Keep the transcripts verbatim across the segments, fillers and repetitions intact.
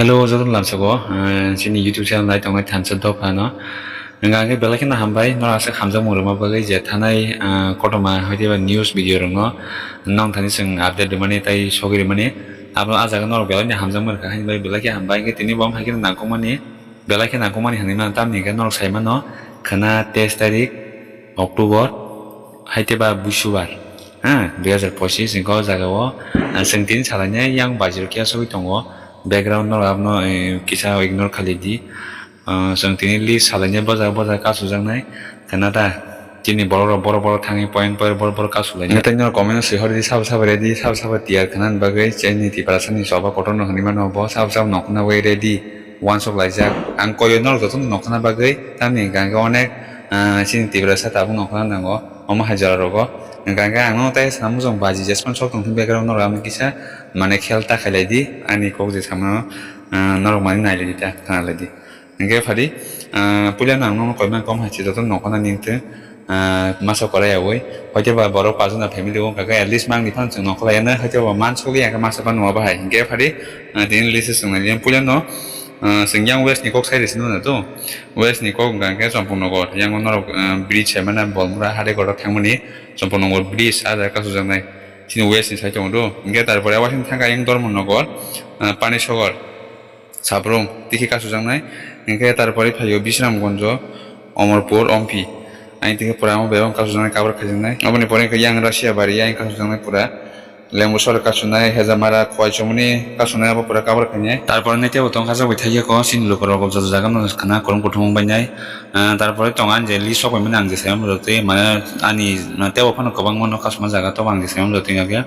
Hello, joto lamsao, ah, chini YouTube channel nai tongnai thansa dophano. Hwnkha hwnkhe belai kheno hambai, norok aswk hamjakmung rwma bagwi je thanai, ah, kotorma hoiteba news video rokno nong thani chwng update rwmani tei sogwi rwmani. Abo ah jaga norok belai no hamjakmani rwkha, haini bagwi belai khe hambai. Hwnkhe tini bo wng hai kheno nangkukmani, belai khe nangkukmani hinwi mano, tamni hwnkhe norok sai mano khwna teis tarik October, haiteba busubar, ha, dui hazar pochis hwnkhe o jaga o, ah, chwng tini salainai yang bajirok kiya sogwi tongo. Background no abono, eh, kisa ignore khalai di. Ah, chwng tini list salainai bojak bojak kasu jaknai. Khwna ta chini borok rok borok borok thangwi point point borok borok kasu lainai. Tei norok comment o swi hor di, sabo sabo ready, sabo sabo tiyar khwna bagwi chini Tiprasa ni choba kotor no hinwi mano bo, sabo sabo nongkhorna bagwi ready. Uansuk laijak. Ang koi norok jotono nongkhorna bagwi, tamni hwnkha hwnkhe onek, ah, chini Tiprasa tabuk nongkhorna nango omo hai jora rogo. Hwnkha hwnkhe ang nono tei samung jong baji jesmani sok tongthung background norok, amo kisa mane khel ta khailai di, ani kok je samano, ah, norok mani nailai di ta, khnalai di. Hwnkhe phadi, ah, puila no ang nono koimang kom hai se jotono nongkhorna ningthung. Ah, masa kwlai yaui, hoite ba borok paanch jona family wngkha khe, at least mangni phano chwng nongkhorlai ya, hoite ba mansukya khe masa phano bahai. Hwnkhe phadi, ah, tini list se chwng nai yang puila no, ah, chwng yang west ni kok sai rwsino na to, west ni kok hwnkha khe Champaknagar, yang norok, ah, bridge hai mano Bolmura Hadaigora thangmani Champaknagar bridge ah jaga kasu jaknai, chini west ni side tongo do. Hwnkhe tarpore abo thangkha yang Dharmanagar, ah, Panishagar, Sabrung tiki kasu jaknai. Hwnkhe tarpore phaio Bisramganjo, Omorpur, Ompi. Ayang tiki pura amo bebak kasu jaknai, cover khaijaknai. Aboni pore hwnkhe yang Russia bari, ayang kasu jaknai pura. Lembusor kasunai, Hejamara, Khowaichomoni kasunai abo pura cover khainai. Tarpore nai tebo tong khajak bai thaiya ko, chini lukurok joto jaga no khwna kwrwng kuthumung bainai. Ah, tarpore tong ani je list sok bai mani ang je sayam rwtwi, mane ani tebo phano kwbangma no kasuma jaga tobo ang je sayam rwtwi hwnkhe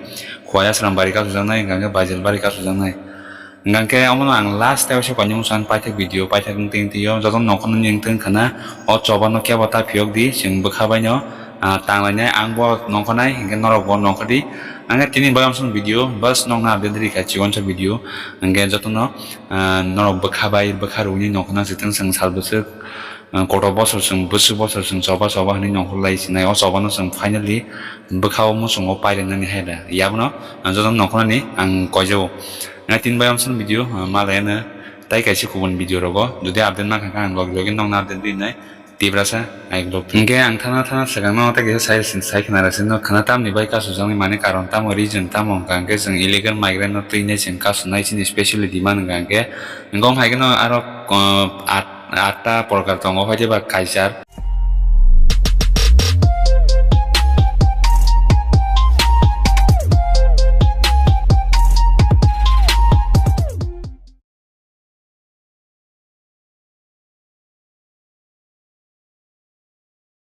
Khowai Asram bari kasu jaknai, hwnkhe Baijel bari kasu jaknai. Hingkha khe omono ang last tei waisa koinwi masa ang paithak video paithak wngtwi wngtwi o jotono nongkhornani wngtwi wngkha na, o choba no kebo ta phiyok di, chwng bwkha bai no, ah, tang lainai, ang bo nongkhornai, hinkhe norok bo nongkhor di. Ang khe tini bayamsong video bas nokna update rikha chikonsa video, hingkhe jotono, ah, norok bwkha bai bwkha rwui nongkhorna swtwng chwng sal bwswk. Ah, kotor bosor chwng bwswk bosor chwng choba choba hinwi nongkhorlai sinai, o choba no chwng finally bwkha o muchungo pailainani hai da. Yabono, ah, jotono nongkhornani ang koijago. Ah, tin bayamsong video, ah, malai ano tai kaisa kubun video rogo. Jodi update mankha khe ang logi logi nongna update rinai. Tiprasa, ai log. Hingkhe ang thana thana swkangno tai kaisa sai, sai khna rasi no khna tamni bai kasu jaknai mane karon tamo reason tamo hwnkha hwnkhe chwng illegal migrant no twinai chwng kasu nai chini specially demand hwnkha hwnkhe. Hingkhe o hai kheno aro, ah, at atta porkar tongo, hoite ba kaichar.